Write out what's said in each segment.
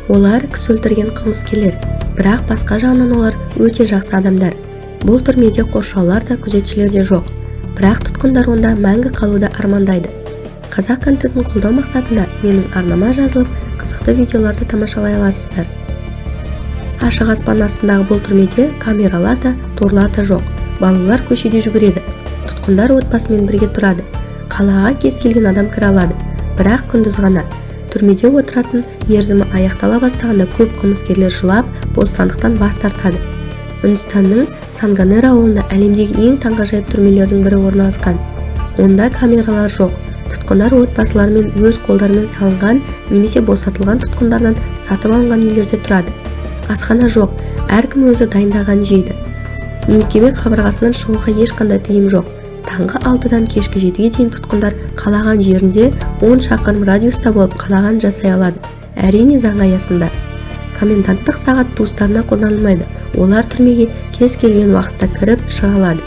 Олар кісі өлтірген қылмыскерлер, бірақ басқа жағынан олар өте жақсы адамдар. Бұл түрмеде қоршаулар да, күзетшілер де жоқ, бірақ тұтқындар онда мәңгі қалуды армандайды. Қазақ контентін қолдау мақсатында менің арнама жазылып, қызықты видеоларды тамашалай аласыздар. Ашық аспан астындағы бұл түрмеде камералар да, торлар да жоқ. Балалар көшеде жүгіреді. Тұтқындар отбасымен бірге тұрады. Қалаға кез келген адам кіре алады, бірақ күндіз ғана. Түрмеде отыратын мерзімі аяқтала бастағанда, көп қылмыскерлер жылап, бостандықтан бас тартады. Үндістанның Санганер ауылында әлемдегі ең таңғажайып түрмелердің бірі орналасқан. Онда камералар жоқ. Тұтқындар отбасыларымен өз қолдарымен салынған немесе босатылған тұтқындардан сатып алынған үйлерде тұрады. Асхана жоқ, әркім өзі дайындағанын жейді. Мекеме қабырғасынан шығуға ешқандай тыйым жоқ. Таңғы 6-дан кешкі 7-ге дейін тұтқындар қалаған жерінде, 10 шақырым радиуста болып, қалағанын жасай алады, әрине, заң аясында. Коменданттық сағат туыстарына қолданылмайды. Олар түрмеге кез келген уақытта кіріп шыға алады.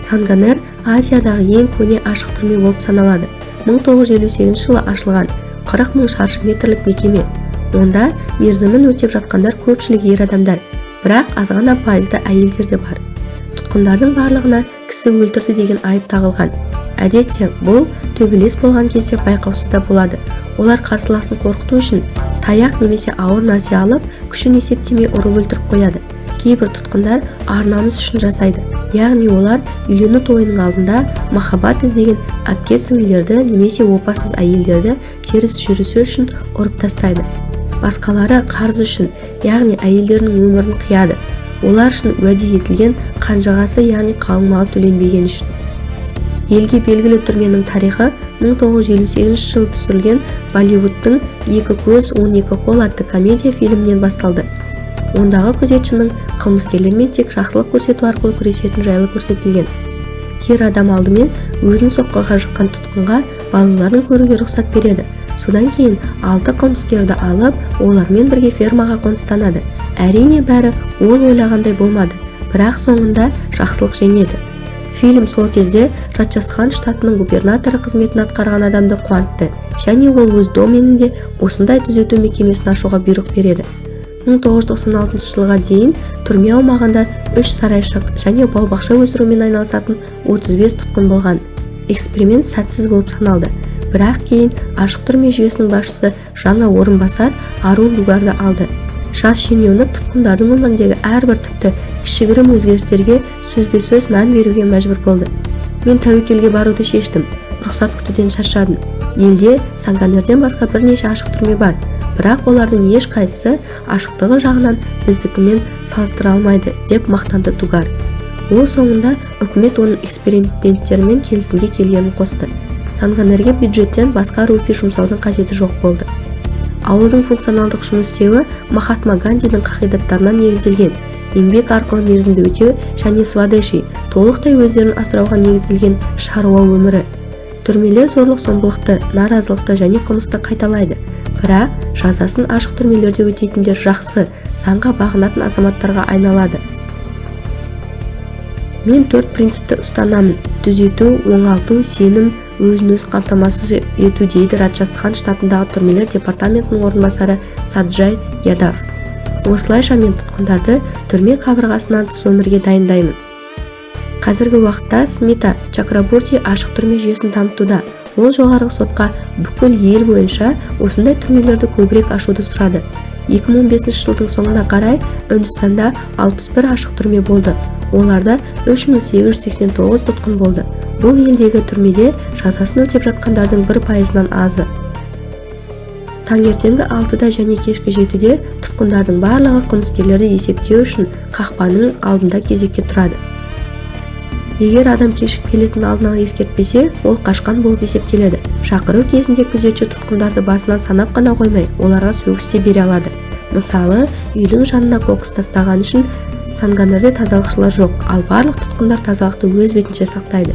Санганер Азиядағы ең көне ашық түрме болып саналады. 1958 жылы ашылған 40 мың шаршы метрлік мекеме. Онда мерзімін өтеп жатқандар көпшілігі ер адамдар, бірақ аз ғана пайызда әйелдер де бар. Тұтқындардың барлығына кісі өлтірді деген айып тағылған. Әдетте бұл төбелес болған кезде байқаусызда болады. Олар қарсыласын қорқыту үшін таяқ немесе ауыр нәрсе алып, күшін есептемей ұрып өлтіріп қояды. Кейбір тұтқындар ар намыс үшін жасайды, яғни олар үйлену тойының алдында махаббат іздеген әпке сіңлілерді немесе опасыз әйелдерді теріс жүрісі үшін ұрып тастайды. Басқалары қарыз үшін, яғни әйелдерінің өмірін қияды, олар үшін уәде етілген қанжығасы, яғни қалың малы төленбеген үшін. Елге белгілі түрменің тарихы 1958 жылы түсірілген Болливудтың «Екі көз, 12 қол» атты комедия фильмінен басталды. Ондағы күзетшінің қылмыскерлермен тек жақсылық көрсету арқылы күресетіні жайлы көрсетілген. Ер адам алдымен өзін соққыға жыққан тұтқынға балаларын көруге рұқсат береді. Содан кейін алты қылмыскерді алып, олармен бірге фермаға қоныстанады. Әрине, бәрі ол ойлағандай болмады, бірақ соңында жақсылық жеңеді. Фильм сол кезде Раджастхан штатының губернаторы қызметін атқарған адамды қуантты және ол өз доменінде осындай түзету мекемесін ашуға бұйрық береді. 1996 жылға дейін түрме аумағында үш сарайшық және бау-бақша өсірумен айналысатын 35 тұтқын болған. Эксперимент сәтсіз болып саналды, бірақ кейін ашық түрме жүйесінің басшысы жаңа орынбасар Арун Дугарды алды. Жас шенеунік тұтқындардың өміріндегі әрбір, тіпті кішігірім өзгерістерге сөзбе-сөз мән беруге мәжбүр болды. «Мен тәуекелге баруды шештім. Рұқсат күтуден шаршадым. Елде Санганерден басқа бірнеше ашық түрме бар, бірақ олардың ешқайсысы ашықтығы жағынан біздікімен салыстыра алмайды», – деп мақтанды Дугар. Ол соңында үкімет оның эксперименттерімен келісімге келгенін қосты. Санганерге бюджеттен басқа рупий жұмсаудың қажеті жоқ болды. Ауылдың функционалдық жұмыс істеуі Махатма Гандидің қағидаттарына негізделген: еңбек арқылы мерзімді өтеу және свадеши, толықтай өздерін асырауға негізделген шаруа өмірі. Түрмелер зорлық зомбылықты, наразылықты және қылмысты қайталайды, бірақ жазасын ашық түрмелерде өтейтіндер жақсы, заңға бағынатын азаматтарға айналады. «Мен төрт принципті ұстанамын: түзету, оңалту, сенім, өзін өзі қамтамасыз ету», – дейді Раджастхан штатындағы түрмелер департаментінің орынбасары Саджай Ядав. «Осылайша мен тұтқындарды түрме қабырғасынан тыс өмірге дайындаймын». Қазіргі уақытта Смита Чакрабурти ашық түрме жүйесін дамытуда. Ол Жоғарғы сотқа бүкіл ел бойынша осындай түрмелерді көбірек ашуды сұрады. 2015 жылдың соңына қарай Үндістанда 61 ашық түрме болды. Оларда 3889 тұтқын болды. Бұл елдегі түрмеде жазасын өтеп жатқандардың 1%-ынан азы. Таңертеңгі 6-да және кешкі 7-де тұтқындардың барлығы қылмыскерлерді есептеу үшін қақпаның алдында кезекке тұрады. Егер адам кешігіп келетінін алдын ала ескертпесе, ол қашқан болып есептеледі. Шақыру кезінде күзетші тұтқындарды басынан санап қана қоймай, оларға сөгіс те бере алады, мысалы, үйдің жанына қоқыс тастаған үшін. Санганерде тазалықшылар жоқ, ал барлық тұтқындар тазалықты өз бетінше сақтайды.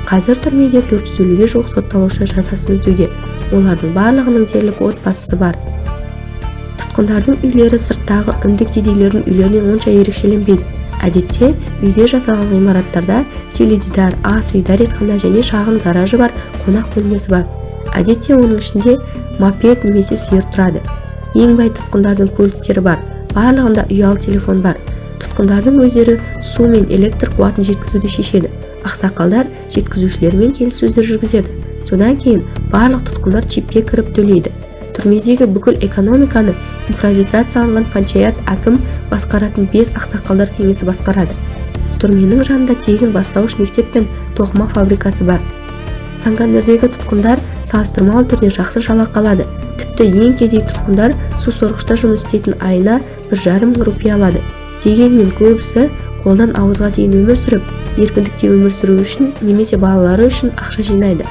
Қазір түрмеде 450-ге жуық сотталушы жазасын өтеуде. Олардың барлығының дерлік отбасысы бар. Тұтқындардың үйлері сырттағы үнді кедейлердің үйлерінен онша ерекшеленбейді. Әдетте үйде жасалған ғимараттарда теледидар, ас үй, дәретхана және шағын гаражы бар қонақ бөлмесі бар. Әдетте оның ішінде мопед немесе сиыр тұрады. Ең бай тұтқындардың көліктері бар, барлығында ұялы телефон бар. Тұтқындардың өздері су мен электр қуатын жеткізуді шешеді. Ақсақалдар жеткізушілермен келіссөздер жүргізеді. Содан кейін барлық тұтқындар чипке кіріп төлейді. Түрмедегі бүкіл экономиканы импровизацияланған панчаят, әкім басқаратын 5 ақсақалдар кеңесі басқарады. Түрменің жанында тегін бастауыш мектеп пен тоқыма фабрикасы бар. Санганердегі тұтқындар салыстырмалы түрде жақсы жалақы алады. Тіпті ең кедей тұтқындар су сорғышта жұмыс істейтін айына 1,5 мың рупия алады. Дегенмен көбісі қолдан ауызға дейін өмір сүріп, еркіндікте өмір сүру үшін немесе балалары үшін ақша жинайды.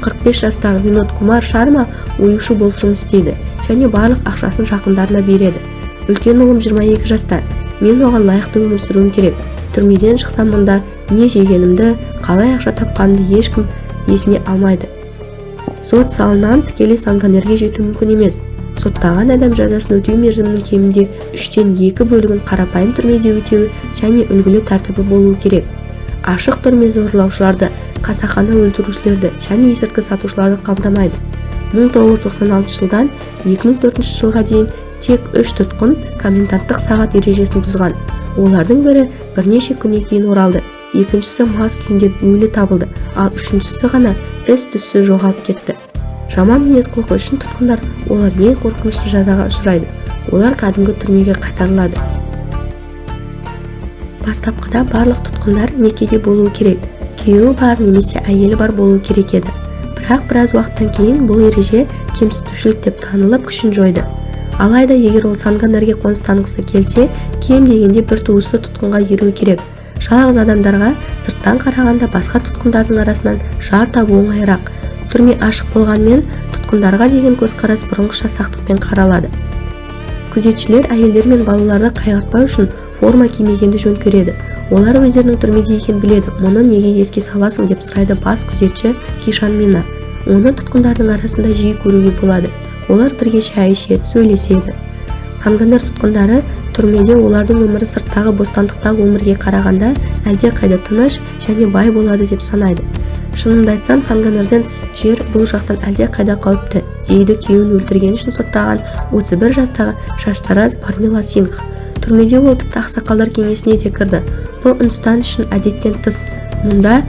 45 жастағы Винод Кумар Шарма оюшы болып жұмыс істейді және барлық ақшасын жақындарына береді. «Үлкен ұлым 22 жаста. Мен оған лайықты өмір сүруім керек. Түрмеден шықсам, мұнда не жегенімді, қалай ақша тапқанымды ешкім есіне алмайды». Сот залынан тікелей Санганерге жету мүмкін емес. Сотталған адам жазасын өтеу мерзімінің кемінде үштен екі бөлігін қарапайым түрмеде өтеуі және үлгілі тәртібі болуы керек. Ашық түрме зорлаушыларды, қасақана өлтірушілерді және есірткі сатушыларды қабылдамайды. 1996 жылдан 2004 жылға дейін тек үш тұтқын коменданттық сағат ережесін бұзған. Олардың бірі бірнеше күннен кейін оралды, екіншісі мас күйінде өлі табылды, ал үшіншісі ғана із-түзсіз жоғалып кетті. Жаман мінез құлқы үшін тұтқындар, олар ең қорқынышты жазаға ұшырайды: олар кәдімгі түрмеге қайтарылады. Бастапқыда барлық тұтқындар некеде болуы керек, күйеуі бар немесе әйелі бар болуы керек еді. Бірақ біраз уақыттан кейін бұл ереже кемсітушілік деп танылып, күшін жойды. Алайда егер ол Санганерге қоныстанғысы келсе, кем дегенде бір туысы тұтқынға еруі керек. Жалғыз адамдарға сырттан қарағанда басқа тұтқындардың арасынан жар табу оңайырақ. Түрме ашық болғанымен, тұтқындарға деген көзқарас бұрынғыша сақтықпен қаралады. Күзетшілер әйелдер мен балаларды қайғыртпау үшін форма кимегенді жөн көреді. «Олар өздерінің түрмеде екенін біледі, мұны неге еске саласың?» – деп сұрайды бас күзетші Кишан Мина. Оны тұтқындардың арасында жиі көруге болады. Олар бірге шай ішеді, сөйлеседі. Санганер тұтқындары түрмеде олардың өмірі сырттағы бостандықтағы өмірге қарағанда әлде қайда тыныш және бай болады деп санайды. «Шынымды айтсам, Санганерден тыс жер бұл жақтан әлде қайда қауіпті», – дейді күйеуін өлтіргені үшін сотталған 31 жастағы шаштараз Пармила Сингх. Түрмеде ол тіпті ақсақалдар кеңесіне де кірді. Бұл Үндістан үшін әдеттен тыс. Мұнда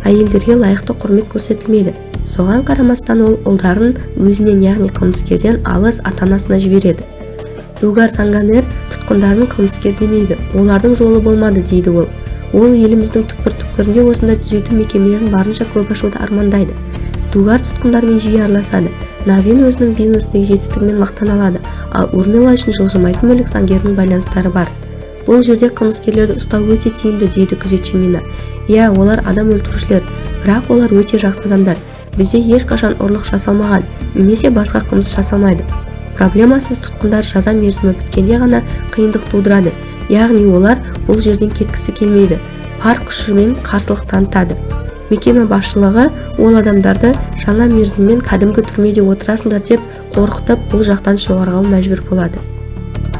әйелдерге лайықты құрмет көрсетілмейді. Соған қарамастан ол ұлдарын өзінен, яғни қылмыскерден алыс ата анасына жібереді. Дугар Санганер тұтқындарын қылмыскер демейді. «Олардың жолы болмады», – дейді ол. Ол еліміздің түкпір-түкпірінде осындай түзету мекемелерін барынша көп ашуды армандайды. Дугар тұтқындармен жиі араласады. Навин өзінің бизнестегі жетістігімен мақтана алады, ал Урмила үшін жылжымайтын мүлік заңгерінің байланыстары бар. «Бұл жерде қылмыскерлерді ұстау өте тиімді», – дейді күзетші Мина. «Иә, олар адам өлтірушілер, бірақ олар өте жақсы адамдар. Бізде ешқашан ұрлық жасалмаған немесе басқа қылмыс жасалмайды. Проблемасыз тұтқындар жаза мерзімі біткенде ғана қиындық тудырады, яғни олар бұл жерден кеткісі келмейді, бар күшімен қарсылық танытады. Мекеме басшылығы ол адамдарды жаңа мерзіммен кәдімгі түрмеде отырасыңдар деп қорқытып, бұл жақтан шығаруға мәжбүр болады».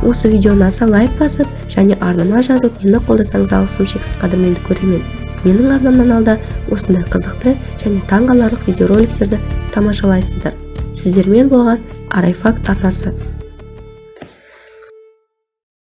Осы видео ұнаса, лайк басып және арнама жазылып, мені қолдасаңыз, алғысым шексіз, қадірменді көрермен. Менің арнамнан алда осындай қызықты және таңғаларлық видеороликтерді тамашалайсыздар. Сіздермен болған Арай Факт арнасы.